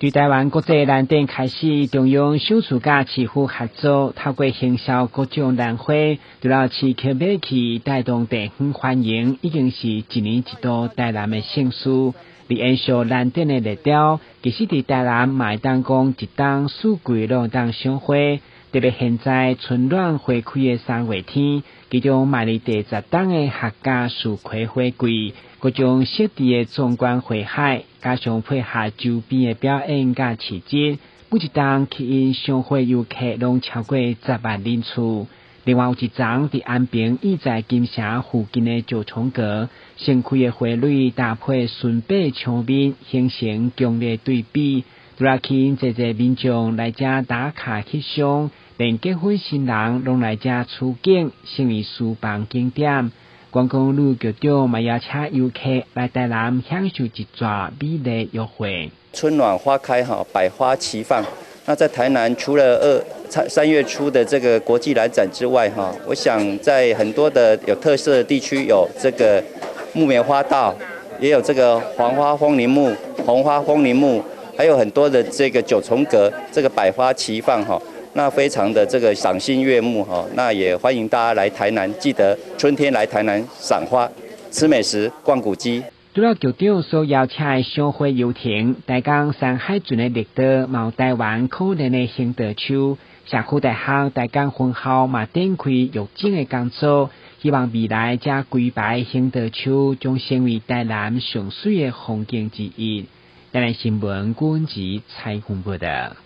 對台灣國際蘭展開始，中央首次佮市府合作，透過行銷各種蘭花，除了刺激買氣，帶動地方繁榮，已經是一年一度台南的盛事。而延續蘭展的熱潮，其實佇台南嘛會當講一冬四季攏會當賞花。特別現在春暖花開的3月天，其中邁入第十冬的客家蜀葵花季，各種設置的壯觀花海，加上配合周邊的表演佮市集，每一冬吸引賞花遊客攏超過10萬人次。另外有一叢佇安平義載金城附近的九重閣，盛開的花蕊搭配純白牆面，形成強烈對比。除了吸引濟濟民眾來遮打卡翕相，連結婚新人攏來遮取景，成為私房景點。觀光旅局長嘛邀請遊客來台南享受一逝美麗約會。春暖花開，哈，百花齊放。那在台南，除了2、3月初的這個國際蘭展之外，哈，我想在很多的有特色的地區，有這個木棉花道，也有這個黃花風鈴木、紅花風鈴木，還有很多的這個九重閣，這個百花齊放，哈，那非常的這個賞心悅目，哈。那也歡迎大家來台南，記得春天來台南賞花、吃美食、逛古蹟。除了局長所邀請的賞花遊程，台江山海圳的綠道，嘛有台灣可憐的行道樹，社區大學台江分校嘛展開育種的工作，希望未來這規排行道樹將成為台南上媠的風景之一。台南新聞郭文吉採訪報導。